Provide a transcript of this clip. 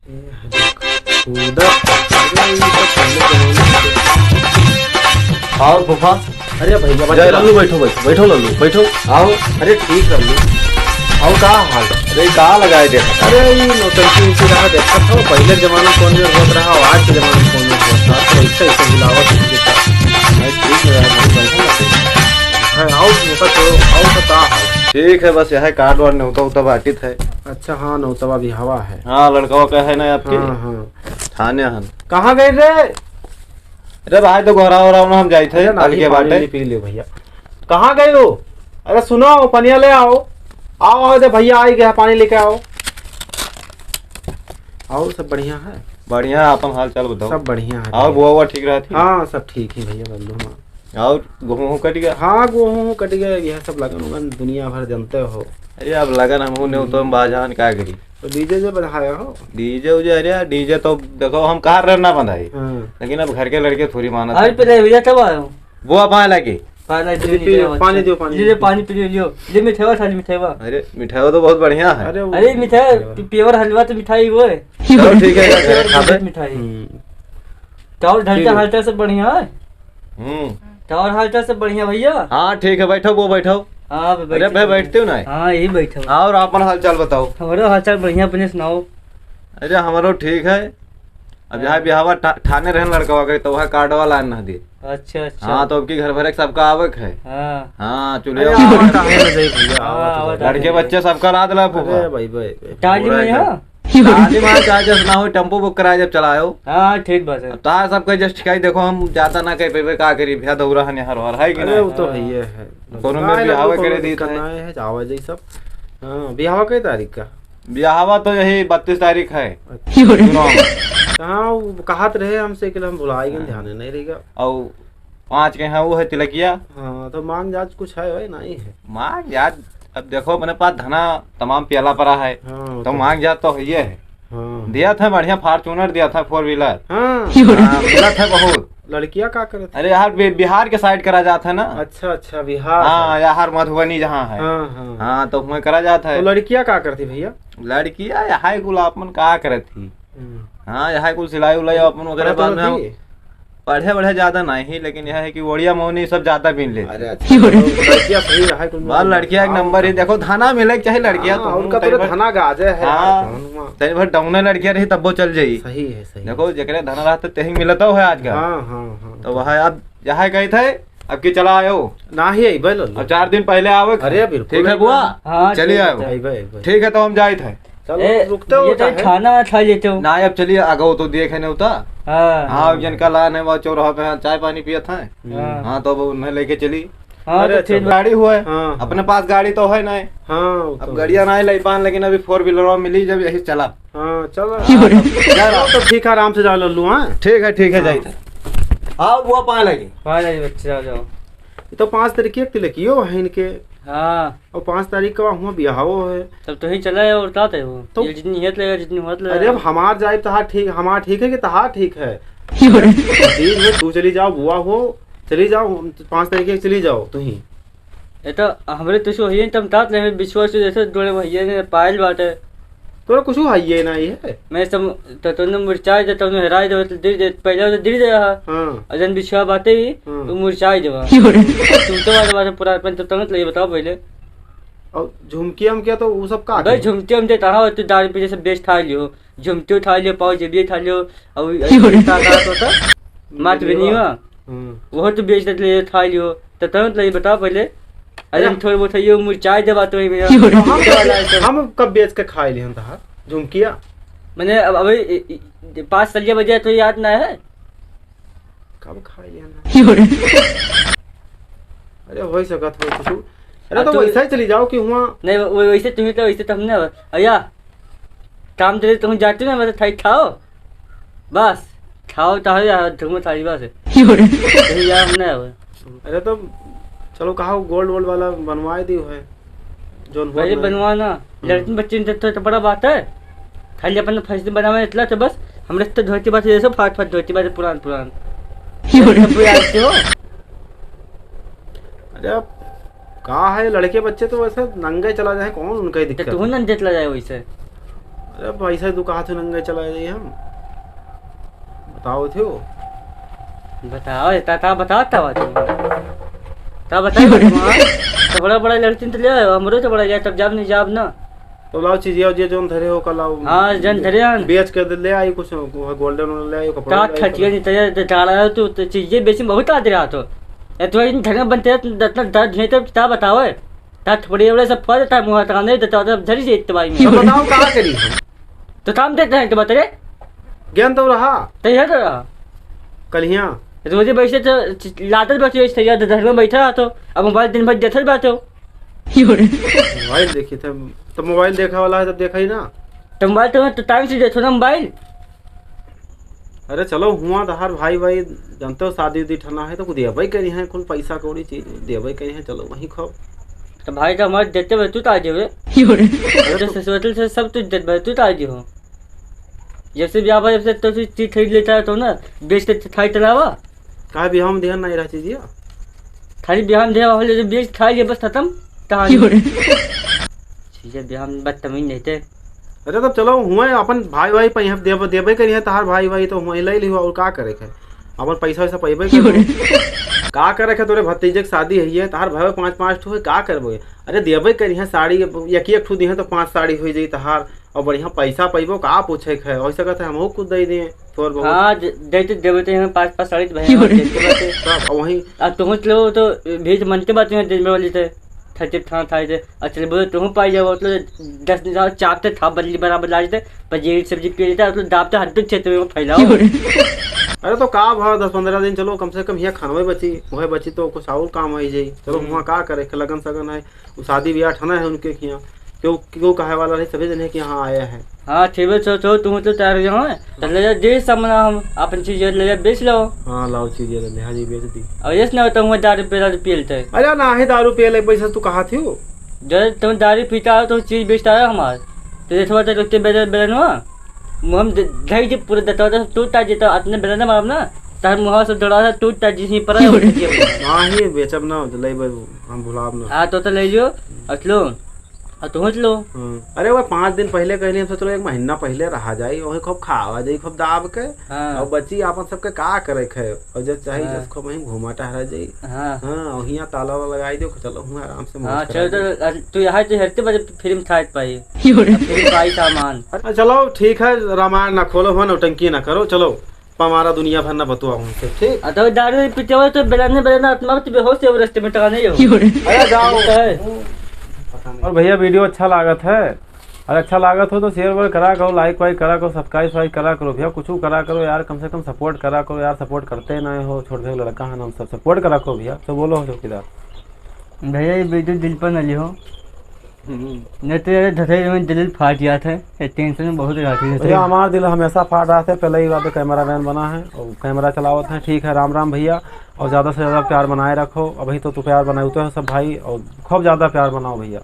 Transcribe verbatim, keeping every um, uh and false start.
ए, कूदा। अरे, ये तो पहले जमाने के। आओ फूफा। अरे भैया, जय बैठो। लल्लू, बैठो, बैठो, बैठो लल्लू, बैठो। आओ। अरे ठीक लल्लू। आओ, का हाल? अरे का लगाए दे? अरे ये नौटंकी उनकी रहा देखत हो, पहले के जमाना कौन में होत रहा और आज के जमाना में कौन में होत रहा, तो ऐसे ऐसे मिलावट होती है। भाई ठीक है यार, भाई बैठो ना। हाँ, आओ, उनका तो, आओ तो का हाल? ठीक है, बस यह कार्ड वार्ड नेवता उता बाटित है। अच्छा, हाँ, नेवतवा बिहावा है। हाँ, लड़कवा का है ना आपके? हाँ, हाँ। थाने हन। कहाँ गए रे? अरे भाई, तो गोहरा हो रहा हूँ ना, हम जाई थे, अरे, हल्के नानी, पानी बाटे। नहीं पी लियो भैया। कहाँ गए हो? अरे सुनो, पनिया ले आओ। आओ, आओ, दे भैया, आई गया, पानी लेके आओ। आओ, सब बढ़िया है? बढ़िया, अपन हाल चाल बताओ। सब बढ़िया है आओ, भैया। बुआ, बुआ ठीक रहती? हाँ, सब ठीक है भैया, बल्लू, हाँ। और गेहूं कट गया? हाँ, गेहूं कट गया, यह सब लगन उगन दुनिया भर जानते हो। अरे, अब लगन हम होने तो हम बाजान का करी? तो डीजे जे बढ़ाया हो? डीजे उजे, अरे यार, डीजे तो देखो, हम कहाँ रहना बंधाई, हाँ। लेकिन अब घर के लड़के थोड़ी मानत अरे, हैं। पहले भैया, कब आए हो? वो अब आए लगे। पानी दो, दीदी, पानी दो, पानी दो। ले, ले, पानी पी लियो, लियो। ले, मिठाई खा ले, मिठाई। अरे, मिठाई तो बहुत बढ़िया है। अरे, वो अरे, मिठाई, मिठाई। पि-, pure हलवा तो मिठाई वो है। चलो, ठीक है, pure खाबे। मिठाई। हम्म। चाउर ढलता ठीक है। हलता सब बढ़िया है। हम्म। चाउर हलता सब बढ़िया भैया। हाँ, ठीक है, बैठो, वो बैठो। हाँ, अरे, भाई, बैठते हो ना? हाँ, यही बैठो। और अपन हाल चाल बताओ। हमारा हाल चाल बढ़िया, अपने सुनाओ। अरे, हमारो ठीक है। अब हाँ। यहाँ बिहावा ठा-, ठाने रहन लड़कवा के, तो वह कार्डवा लान ना दे। अच्छा, अच्छा। हाँ, तो अब की घर भरे के सबका आवे के है। हाँ। हाँ, चलिए। अरे, आवा काहे ना जाई भैया, हाँ, आवा तो आवा जाई। तो लड़के बच्चे सबका लाद ला फूफा। अरे, भाई, भाई, भाई। टाली पूरा में एकदम। यहाँ? टाली में चाहे जस ना हो, टेम्पो बुक कराए जब चलायो। हाँ, ठीक बात है। अब तार सबके जस ठिकाई देखो, हम जाता ना कह पेबे, का करी भैया, दौरा है निहार वार, है कि अरे, नहीं? वो तो हाँ। है ही है। कोनो में काहे बिहावा लोग करे कोनो दी दिक्कत थे। ना है, जावा जाई सब। हाँ, बिहावा कई तारीख का? बियाहवा तो यही बत्तीस तारीख है। अच्छा। चुनाव। हाँ, वो कहत रहे हमसे कि हम भुला गए, हाँ। ध्यान नहीं रहेगा। और पाँच के हैं, वो है तिलकिया। हाँ, तो मांग जांच कुछ है, है, नहीं है? मांग जांच, अब देखो, अपने पास धना तमाम प्याला पड़ा है, हाँ, तो तो मांग जांच तो है ही है। हाँ। दिया था बढ़िया Fortuner, दिया था four wheeler। हाँ। हाँ, मिला था बहुत। लड़किया का करत है? अरे यार, बि-, बिहार के side करा जात है ना। अच्छा, अच्छा, बिहार हाँ, side। यार मधुबनी जहाँ है। हाँ, हाँ। हाँ, तो हुएँ करा जात है। तो लड़किया का करती भैया? लड़किया यहाँ गुलाब मन का करत ही। हम्म। हाँ, यहाँ कुल सिलाई उलाई अपन वगैरह पढ़त बाद में हम थी? पढ़े वढ़े ज्यादा नहीं, लेकिन यह है कि ओड़िया मौनी सब ज्यादा बीन लेती। अरे अच्छा, तो लड़किया सही रहा है कुल बस मिला। लड़किया एक हाँ, नंबर ही, हाँ। देखो धना मिले के चाहे लड़किया हाँ, तो उनका तनी तोरे भर धना गाजे है यार, हाँ, कौन हुआ? तनी भर डौने लड़किया रही तब्बो चल जाई। सही है, सही देखो, है। जेकरे धन रहत तेही मिलत है आजकल। हाँ, हाँ, हाँ। तो वह अब यहाँ कही थे, अब की चला आयो। ना ही अइबे लो। अब चार दिन पहले आवे। अरे, बिल्कुल ठीक है अइबे। बुआ, हाँ, चली ठीक है, आयो। ठीक है। अइबे, अइबे। ठीक है, तो हम जाइत है। चलो, ए, रुकते हो ये तो चाहे? खाना खा लेते हो। ना, अब चलिए, आगे वो तो देखे नहीं होता। हाँ। हाँ, जिनका लान है, वो चौराहा पे, हाँ, चाय पानी पियत है। हाँ। हाँ, तो अब उन्हें लेके चली। हाँ, अरे, तो अच्छा, ठीक बा। गाड़ी हुआ है। हाँ, हाँ। अपने पास गाड़ी तो है नहीं। हाँ, वो अब तो गड़िया है। नहीं ले पान, लेकिन अभी four wheeler मिली, जब यही चला। हाँ, चल। हाँ, जा रहा। तो ठीक है, आराम से जा लल्लू, हाँ? ठीक है, ठीक है, हाँ। जाइए। आओ, बुआ पाए लगी। पाए लगी, बच्चे, जाओ, जाओ। ये तो पाँच तारीख की एक तिलकियो है इनके। हाँ। और पाँच तारीख का हुआ बियाहो है। तब तो ही चला है और का है वो? तो ये जितनी हियत लगे, जितनी हुआ लगे। अरे, अब हमार जाए तहार ठीक, हमार ठीक है कि तहार ठीक है? ठीक है, तू चली जाओ, बुआ हो, चली जाओ, पाँच तारीख के चली जाओ, तू ही। ये तो हमरे तो सो ही, तम तात ले, विश्वास से जैसे डोले भैया ने पायल बाटे। तोरा कुछ हाइये ना ये। मैं सब तो तुमने मुरझाए दे, तुमने हराए दे, तो दिल दे, पहले तो दिल दे रहा। हाँ। और जन बिछुआ बातें ही, हाँ। तो मुरझाए देवा। क्यों रे? तू तो वाले बात पुरान पहन तो तुरंत ले बताओ पहले। और झुमकिया उमकिया तो वो सब का भाई, के? झुमकिया उमकिया कहाँ हो? तू दारू पीने से बेच खा लियो, झुमकियो खा लियो, पाव जेबियो खा लियो, और क्यों रे? का, का होता? मात भी नहीं हुआ। हम्म। वो तो बेच देते ले खा लियो। तो तुरंत ले बताओ पहले। अरे, अरे, हम थोड़े बहुत है, ये मुरझाए देवा तो ही भैया। क्यों रे? हम कब, हम कब बेच के खाए लिहन तहार झुमकिया? मैंने अब, अबे, ए, ए, पाँच सलिया बजे तो याद ना है। कब खाए लिहन तहार? क्यों रे? अरे, हो ही सकत हो कुछ। अरे, हाँ, तो तो वैसा ही चली जाओ कि हुआ। नहीं, वो, वैसे तुम्हें तो, वैसे तो हमने, भैया, काम चले, तुम जाते ना, मतलब, थाई खाओ, बस, खाओ, चाहो या तुम थाई, बस। क्यों रे? कहीं यार, हम नहीं आवे। अरे, तो चलो, कहा, गोल्ड वोल्ड वाला बनवाए दियो है, जोन भाई, बोल रहे। बनवाना, हम्म। लड़किन बच्चिन तो, तो, तो बड़ा बात है, खाली अपन फैशन बनावे इतना तो बस, हमरे तो धोती बात जैसे फाट फाट धोती बात पुरान पुरान। क्यों रे? सब कोई आते हो। अरे, अब का है, लड़के बच्चे तो वैसे नंगे चला जाए, कौन उनका ही तो दिक्कत तू है? नंगे चला जाए वैसे। अरे पैसा तू कहा थे नंगे चला जाइए हम। बताओ थे हो। बताओ, ता, ता बताओ, ता बात। ता बताओ, हाँ? तो बड़ा, बड़ा लड़किन तो ले आयो, हमरो तो बड़ा जाए, तब जाब नहीं जाब ना। तो लाओ चीज, ये जे जोन धरे हो, कल लाओ। हाँ, जन धरे हन। बेच के ले आई कुछ, वो गोल्डन वोल्डन ले आई, कपड़ा का ले आई, खटिया कपड़ा। नहीं तैयार, तो डाला है तू, तो चीजें बेची में बहुत आते रहा तो। ए, तू इन धरे बनते हैं, तो इतना दर्द नहीं तो ता बताओ, है? ता थोड़ी एवढे सब फल था, मुँह तक नहीं देता, तो धरी जे इतवाई में। तो बताओ, का करी हम? तो काम देते हैं, तो बता रे। ज्ञान तो रहा। तो ये तो रहा। कल हियाँ। रोजे बैठे तो च-, लातल बैठे, इस तैयार तो घर में बैठा रहा तो, अब मोबाइल दिन भर देखल बात हो। मोबाइल देखी थे, तो मोबाइल देखा वाला है, तब देखा ही ना। तो मोबाइल तो, तो टाइम से देखो ना मोबाइल। अरे चलो, हुआ तहार भाई, भाई जानते हो, शादी उदी ठना है, तो कुछ देबे करी हैं, कुल पैसा कौड़ी चीज देबे करी हैं, चलो वहीं खाओ। तो भाई, तो हमारे देते भाई, तू तो आ जाओ रे। अरे तो तो ससुरल से सब तू देते भाई, तू तो आ जाओ। जैसे भी आप, जैसे तो तू चीज खरीद लेता है तो ना, बेच के खाई चलावा। काहे बिहाव में ध्यान नहीं रहा चीजिया? खाली बिहाव में ध्यान होले, जो बेच खाई ले, बस खत्म कहानी। क्यों रे? चीजें बिहाव में बदतमीज नहीं थे। अरे तब चलो, हुए अपन भाई भाई पे यहाँ देब-, देबे करी है, तहार भाई भाई तो हुए ले लिहो, और का करे के? अपन पैसा वैसा पैबे क्यों रे? करी। का करे के, तोरे भतीजे के शादी है ये, तहार भाई पाँच पाँच ठो है, का करबे? अरे देबे करी है साड़ी, एक एक ठो दी है तो पाँच साड़ी हो जाई तहार, और बढ़िया पैसा पैबो, का पूछे के है? वैसे कहते हमहू कुछ दे दिए, थोड़ बहुत। हाँ, दे, दे तो देबे तो यहाँ पाँच पाँच साड़ी तो भाई क्यों रे? देते बाटे। तब वहीं आ तुम लोग तो भीड़ मनते बात है दिन में वाली थे। थचे थां थाई थे। अच्छा, बोले, तुम पाई जाओ, मतलब, दस दिन चाप थे, था बदली बराबर लाज थे, पर ये सब्जी पी लेता, मतलब, दाब तो हर दिन क्षेत्र में फैलाओ। क्यों रे? अरे, तो का भाव, दस पन्द्रह दिन चलो, कम से कम हियाँ खानवे बची, वह बची तो कुछ और काम हो जाई। चलो, हम्म। वहाँ का करे, लगन सगन है, वो शादी ब्याह ठना है उनके हियाँ, क्यों, क्यों कहे वाला नहीं, सभी जने के यहाँ आया है। हाँ, ठीक है, चलो, चलो, तुम तो तैयार हो जाओ, हैं? तो ले जा, दे सामान हम, अपन चीज ले जा, बेच लो। हाँ, लाओ चीज ले ले, हाँ जी, बेच दी। और ये ना तो हुआ दारू पे, दारू पी लेते हैं। अरे ना, ही दारू पिए ले, पैसा तू कहा थी हो? जब तुम दारू पीता हो, तो चीज बेचता है हमार। तो ये थोड़ा सा रुकते बेरे, बेरे ना, मुँह हम ध-, धई जी पूरे दतवा तो टूट ता जी, तो अपने बेरे ना मारब ना, तार मुँह से डरा सा टूट ता जी, ही पर है, वो खटिया पे। हाँ, ही बेचब ना, ले भाई, हम भुलाब ना। हाँ, तो, तो ले लियो, असलो। हाँ, तो होच लो। हाँ। अरे, वो पाँच दिन पहले कहनी, हम सोच रहे एक महीना पहले रहा जाई, वहीं खूब खावा जाई, खूब दाब के। हाँ। और बची आपन सबके का करे खे, और जब चाही, हाँ। जब खूब वहीं घूमा टहरा जाई। हाँ। हाँ, और हियाँ ताला वाला लगाई दो, चलो, हुआ आराम से मौज हाँ, करा चलो, जाई। तो, अ, तू यहाँ तो हरते बजे फिल्म था पाई। क्यों रे? फिल्म पाई सामान। अरे, चलो, ठीक है, रामायण ना खोलो, हुआ नौटंकी ना करो, चलो। पमारा दुनिया भर ना बतुआ हमसे, ठीक? आ, तो दारू पीते हो तो बेलाने, बेलाने आत्मा तो बेहोश है, वो रास्ते में टका नहीं हो। क्यों रे? अरे जाओ। तो है। और भैया, वीडियो अच्छा लागत है, अगर अच्छा लागत हो तो शेयर वेयर करा करो, लाइक वाइक करा करो, सब्सक्राइब वाइब करा करो भैया, कुछ करा करो यार, कम से कम सपोर्ट करा करो यार, सपोर्ट करते ना हो, छोट से लड़का है ना, हम सब सपोर्ट करा करो भैया, तो बोलो हो चौकीदार। भैया, ये वीडियो दिल पर न लिहो। हम्म। नहीं तो ये धधे में दिल फाट जाता है, ये टेंशन में बहुत रहती है। भैया, हमारा दिल हमेशा फाट रहा था, पहले ही बात कैमरा मैन बना है और कैमरा चलावत है, ठीक है, राम राम भैया, और ज़्यादा से ज़्यादा प्यार बनाए रखो। अभी तो तू प्यार बनाए तो है सब भाई, और खूब ज़्यादा प्यार बनाओ भैया।